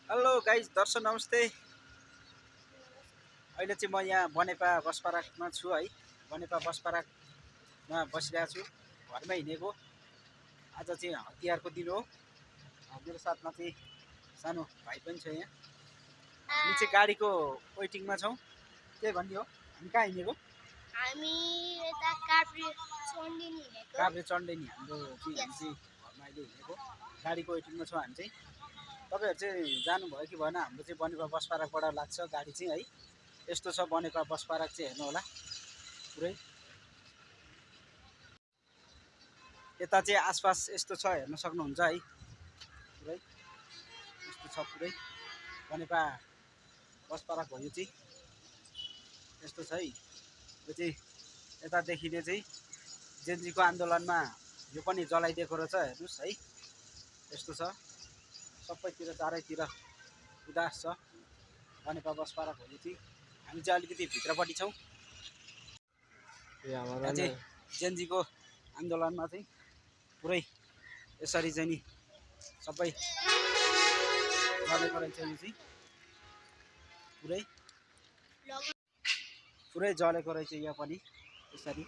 Hello guys दर्शक नमस्ते। अहिले चाहिँ म यहाँ बनेपा बस पार्कमा छु है। बनेपा बस पार्कमा बसिरहेको छु, घरमै हिँडेको। आज चाहिँ हतियारको दिन हो। मेरो साथमा चाहिँ सानो भाइ पनि छ यहाँ। हामी चाहिँ गाडीको वेटिङमा छौँ। के भन्ने हो, हामी कहाँ हिँडेको? हामी यता काभ्रे चण्डेनी हिँडेको। काभ्रे चण्डेनी हाम्रो चाहिँ हामी चाहिँ घरमा अहिले हिँडेको गाडीको वेटिङमा छौँ हामी चाहिँ। तपाईँहरू चाहिँ जानुभयो कि भएन? हाम्रो चाहिँ बनेपा बस पार्कबाट लाग्छ गाडी चाहिँ है। यस्तो छ बनेपा बस पार्क चाहिँ, हेर्नु होला पुरै। यता चाहिँ आसपास यस्तो छ, हेर्न सक्नुहुन्छ है पुरै। यस्तो छ पुरै बनेपा बस पार्क हो यो चाहिँ। यस्तो छ है यो चाहिँ। यता देखिने चाहिँ जेनजीको आन्दोलनमा यो पनि जलाइदिएको रहेछ, हेर्नुहोस् है। यस्तो छ सबैतिर, चारैतिर उदास छ। बनेपा बस पार्क हो यो चाहिँ। हामी चाहिँ अलिकति भित्रपट्टि छौँ। यहाँ चाहिँ जेनजीको आन्दोलनमा चाहिँ पुरै यसरी चाहिँ नि सबै जलेको रहेछ। यो चाहिँ पुरै पुरै जलेको रहेछ यहाँ पनि यसरी।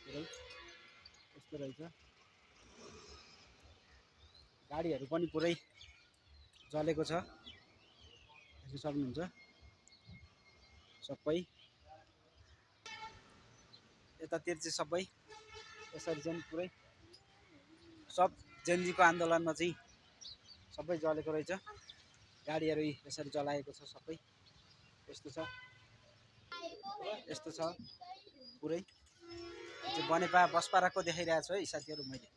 पुरै यस्तो रहेछ। गाडीहरू पनि पुरै जलेको छ, हेर्न सक्नुहुन्छ सबै। यतातिर चाहिँ सबै यसरी चाहिँ पुरै सब जेनजीको आन्दोलनमा चाहिँ सबै जलेको रहेछ। गाडीहरू यसरी जलाएको छ सबै। यस्तो छ, यस्तो छ पुरै। चाहिँ बनेपा बस पार्कको देखाइरहेको छु है साथीहरू मैले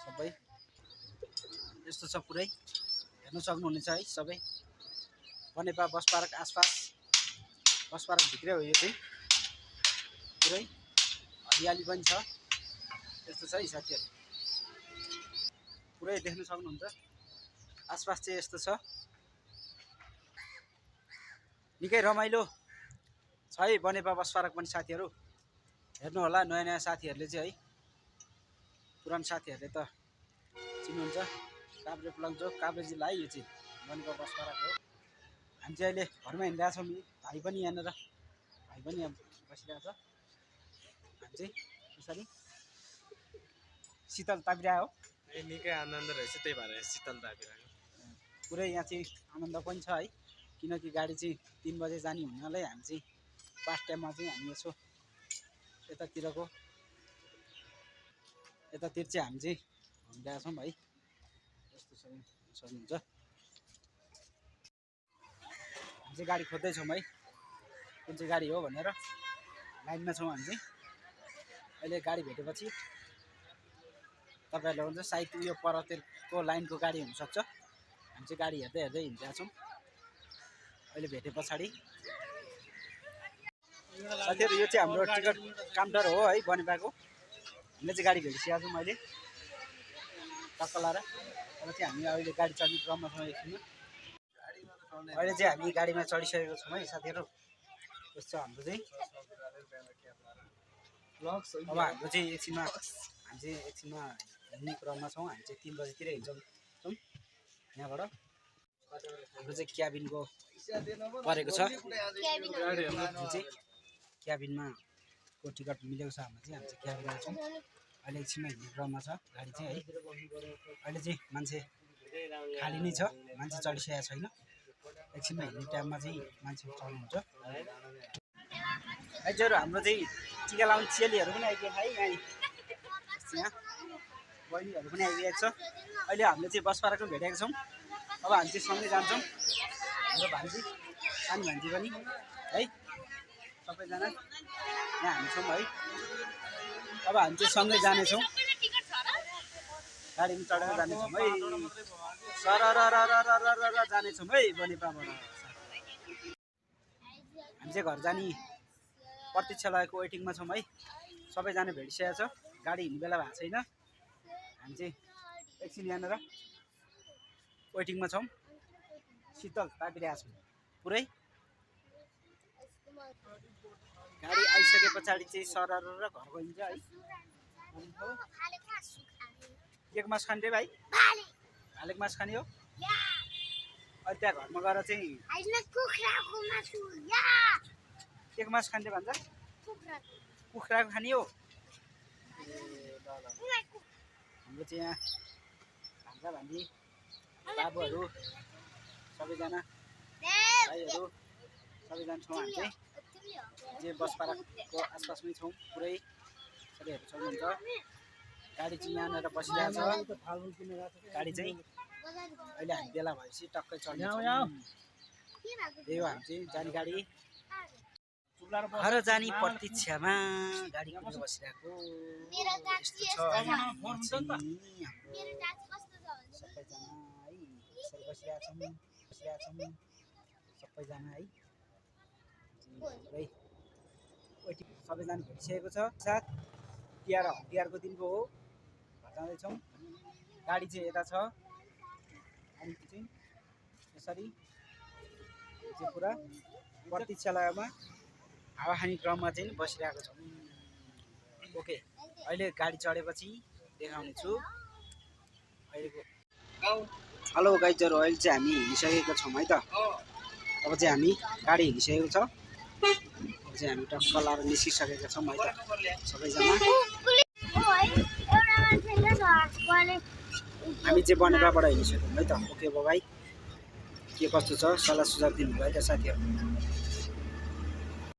सबै। यस्तो छ पुरै, हेर्न सक्नुहुनेछ है सबै। बनेपा बस पार्क आसपास बस पार्क भित्रै हो यो चाहिँ पुरै। हरियाली पनि छ। यस्तो छ है साथीहरू, पुरै देख्न सक्नुहुन्छ। आसपास चाहिँ यस्तो छ, निकै रमाइलो छ है बनेपा बस पार्क पनि साथीहरू। हेर्नु होला नयाँ नयाँ साथीहरूले चाहिँ है। पुरानो साथीहरूले त चिन्नुहुन्छ। काभ्रे प्लङ्चोक काभ्रे जिल्ला है यो चाहिँ बनेपा बस पार्क हो। हामी चाहिँ अहिले घरमा हिँडिरहेको छौँ। भाइ पनि यहाँनिर, भाइ पनि यहाँ बसिरहेको छ। हामी चाहिँ यसरी शीतल तापिरहेको हो। निकै आनन्द रहेछ, त्यही भएर शीतल तापिरहेको पुरै। यहाँ चाहिँ आनन्द पनि छ है, किनकि गाडी चाहिँ 3 बजे जाने हुनाले हामी चाहिँ पास्ट टाइममा चाहिँ हामी यसो यतातिरको यतातिर चाहिँ हामी चाहिँ घुमिरहेको छौँ है। यस्तो छ सक्नुहुन्छ। हामी चाहिँ गाडी खोज्दैछौँ है, कुन चाहिँ गाडी हो भनेर। लाइनमा छौँ हामी चाहिँ। अहिले गाडी भेटेपछि तपाईँहरूले हुन्छ सायद यो परतिरको लाइनको गाडी हुनसक्छ। हामी चाहिँ गाडी हेर्दै हेर्दै हिँडिरहेको छौँ। अहिले भेटे पछाडि साथीहरू यो चाहिँ हाम्रो टिकट काउन्टर हो है बनेपाको। हामीले चाहिँ गाडी भेटिसकेको छौँ मैले टक्क लाएर। अब चाहिँ हामी अहिले गाडी चढ्ने क्रममा छौँ एकछिनमा। अहिले चाहिँ हामी गाडीमा चढिसकेको छौँ है साथीहरू। यस्तो हाम्रो चाहिँ अब हाम्रो चाहिँ एकछिनमा हिँड्ने क्रममा छौँ। हामी चाहिँ 3 बजीतिर हिँड्छौँ यहाँबाट। हाम्रो चाहिँ क्याबिनको परेको छ। चाहिँ क्याबिनमा को टिकट मिलेको छ हाम्रो चाहिँ। हामी चाहिँ क्याबिनमा छौँ अहिले। एकछिनमा हिँड्ने क्रममा छ गाडी चाहिँ है। अहिले चाहिँ मान्छे खाली नै छ, मान्छे चढिसकेको छैन। एकछिनमा हिँड्ने टाइममा चाहिँ मान्छे चढ्नुहुन्छ। आइजहरू हाम्रो चाहिँ टिका लाउने चेलीहरू पनि आइदिएको है यहाँ। यहाँ बहिनीहरू पनि आइदिएको छ। अहिले हामीले चाहिँ बस पार्कमा भेटेका छौँ। अब हामी चाहिँ सँगै जान्छौँ। हाम्रो भान्जी, सानो भान्जी पनि है, सबैजना यहाँ हामी छौँ है। अब हामी चाहिँ सँगै जानेछौँ, गाडीमा चढेर जानेछौँ है। सरर जानेछौँ है बनेपाबाट। हामी चाहिँ घर जाने प्रतीक्षालयको वेटिङमा छौँ है। सबैजना भेटिसकेको छ, गाडी हिँड्ने बेला भएको छैन। हामी चाहिँ एकछिन यहाँनिर वेटिङमा छौँ। शीतल तापिरहेको छौँ पुरै। गाडी आइसके पछाडि चाहिँ सरर घर गइन्छ है। केको मासु खाने भाइ? भालुको मासु खाने हो अनि त्यहाँ घरमा गएर चाहिँ होइन कुखुराको मासु या के को मासु खाने भन्छ कुखुराको कुखुराको खाने हो ए ल ल हाम्रो चाहिँ यहाँ भान्जा भान्जी बाबुहरू सबैजना भाइहरू सबैजना छौँ हामी चाहिँ जे बसपाराको आसपासमै छौँ पुरै सबै हेर्नु सक्नुहुन्छ गाडी चाहिँ यहाँनिर बसिरहेको छ गाडी चाहिँ अहिले हामी बेला भएपछि टक्कै चढ्ने त्यही हो हामी चाहिँ जाने गाडी घर जाने प्रतीक्षामा गाडी कुदेर बसिरहेको यस्तो छ यहाँ चाहिँ हाम्रो सबैजना है यसरी बसिरहेछौँ सबैजना है पुरै वेटिङ सबैजना भेटिसकेको छ साथ तिहारको दिनको हो घर जाँदैछौँ गाडी चाहिँ यता छ अनि चाहिँ यसरी चाहिँ पुरा प्रतीक्षालयमा हावा खाने क्रममा चाहिँ बसिरहेको छौँ ओके अहिले गाडी चढेपछि देखाउने छु अहिलेको हेलो गाइजहरू अहिले चाहिँ हामी हिँडिसकेको छौँ है त अब चाहिँ हामी गाडी हिँडिसकेको छ अब चाहिँ हामी टक्क लाएर निस्किसकेका छौँ है त सबैजना हामी चाहिँ बनेपाबाट हिँडिसक्यौँ है त ओके बाबाई के कस्तो छ सल्लाह सुझाव दिनुभयो है त साथीहरू